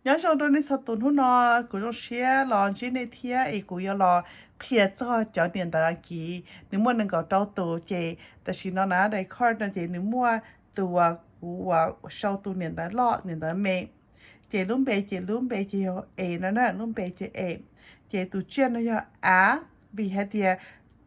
Nyob zoo rau nej txhua tus, hnub no kuv zoo siab los ntsib nej thiab es kuv yuav los qhia txog cov niam ntawv Askiv. Nws muaj nees nkaum rau tus ces tam sim no na, record no ces nws muaj tus uas kuv uas sau tus niam ntawv loj niam ntawv me. Ces lub npe ces lub npe ces yog A no na, lub npe ces A. Ces tus tsiaj no yog av, vim hais tias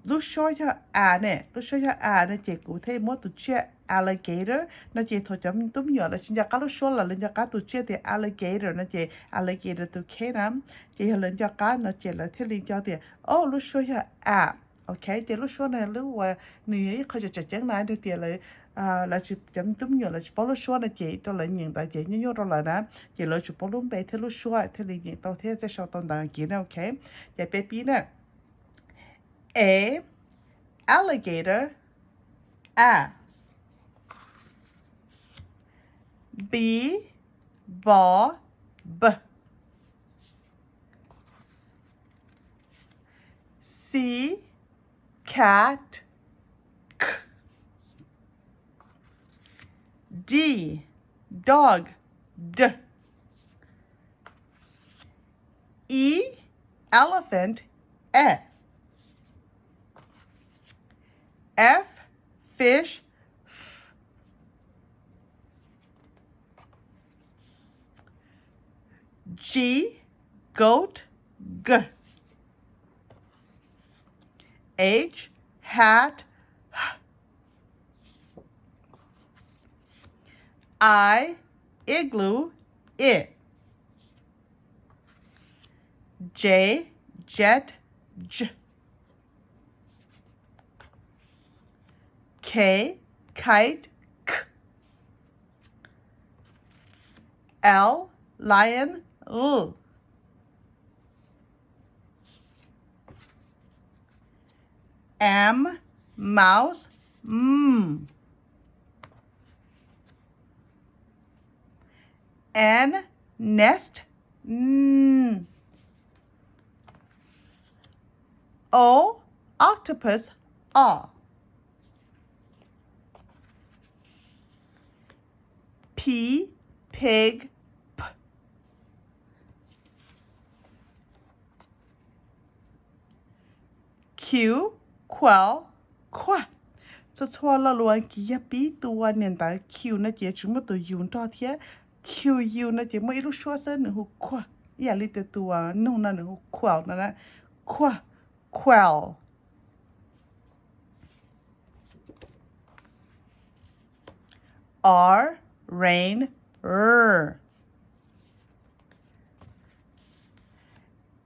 lub suab yog a ne, lub suab yog a no ces kuv thiaj muab tus tsiaj alligator no ces thaum cov tub me nyuam lawv tsis nco qab lub suab los lawv nco qab tus tsiaj tias alligator no ces alligator tus kheb na. Ces yog lawv nco qab no ces lawv thiaj li nco tias o lub suab yog a. Ok, ces lub suab no lub uas nws yog ib qho tseem ceeb na, tias lawv lawv tsis, cov tub me nyuam lawv tsis paub lub suab no ces rau lawv nyeem ntawv ces nyuaj nyuaj rau lawv na, ces lawv tsuas paub lub npe thiab lub suab thiaj li nyeem tau thiab thiaj sau tau ntawv Askiv na. Ok, ces peb pib na. A, alligator. A. B, ball. B. C, cat. C. D, dog. D. E, elephant. E. F, fish. F. G, goat. G. H, hat. H. I, igloo. I. J, jet. J. K, kite. K. L, lion. L. M, mouse. M. N, nest. N. O, octopus. O. P, pig. P. Q, quail. Quail. Txhua txhua lo lus Askiv yog pib tus uas niam ntawv Q no ces tsis muaj tus U nrog thiab. Q U no ces muaj ib lub suab xwb nws hu quail, ib yam li tias tus uas noog no nws hu quail no na. Quail, quail. R, rain. R.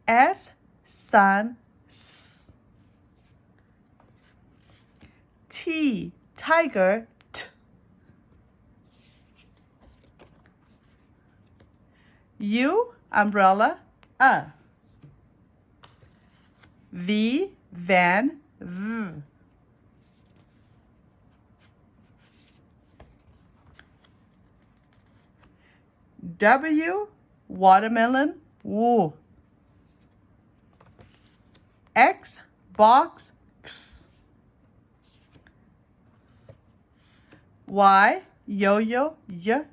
S, sun. S. T, tiger. T. U, umbrella. U. V, van. V. W, watermelon. W. X, box. X. Y, yo-yo. Y.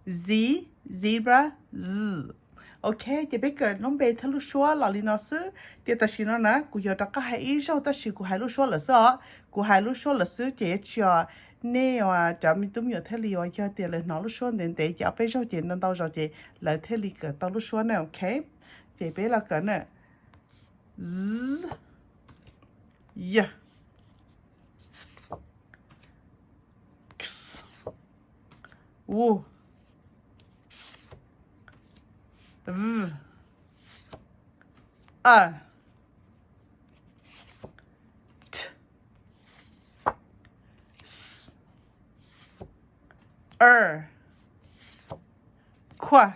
Z, zebra. Z. Ok, ces peb kawm lub npe thiab lub suab los li no xwb. Ces tam sim no na kuv yuav rov qab hais ib zaug tab sis kuv hais lub suab lawm xwb os. Kuv hais lub suab lawm xwb ces yuav tsis yog nej cov me tub me nyuam thiaj li uas yog tias lawv hnov lub suab ntev ntev ces ob peb zaug ces ntau ntau zaus ces lawv thiaj li kawm tau lub suab na. Ok, ces peb los kawm na. Z, y, x, w, v, a, t, s, r, qua,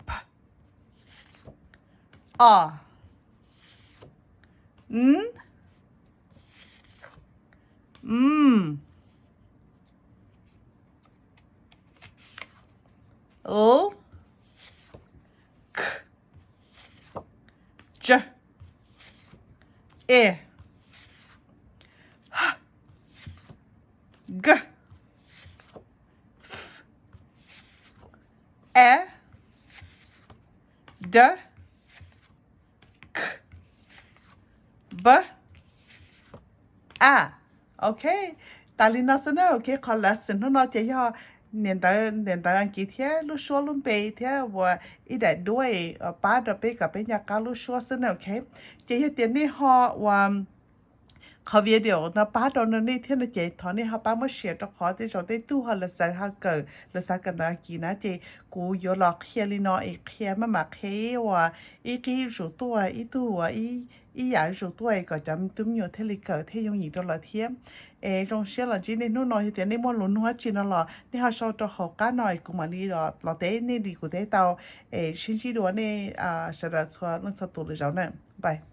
p, a, n, m, l, k, j, i, h, g, f, D, K, B, A. Ok, tas li no xwb na. Ok, qhov lesson hnub no ces yog niam ntawv, niam ntawv Askiv thiab lub suab lub npe thiab uas ib daim duab pab rau peb kom peb nco qab lub suab xwb na. Ok, ces yog tias nej ho uas qhov video no pab rau nej thiab no ces thov nej ho pab muab share rau qhov tej zaum tej tug ho lawv xav ho kawm, lawv xav kawm ntawv Askiv na ces kuv yuav los qhia li no es qhia maj mam qhia ib uas ib qib zuj zus tuaj, ib tug uas ib yam zuj zus tuaj es kom cov tub me nyuam thiaj li kawm thiaj yooj yim rau lawv thiab. Es zoo siab los ntsib nej hnub no, yog tias nej muaj lus nug dab tsi no los nej ho sau rau hauv qab no es kuv mam li los teb nej li kuv teb tau. Es sib ntsib dua nej sawv daws txhua leej txhua tus lwm zaus na. Bye.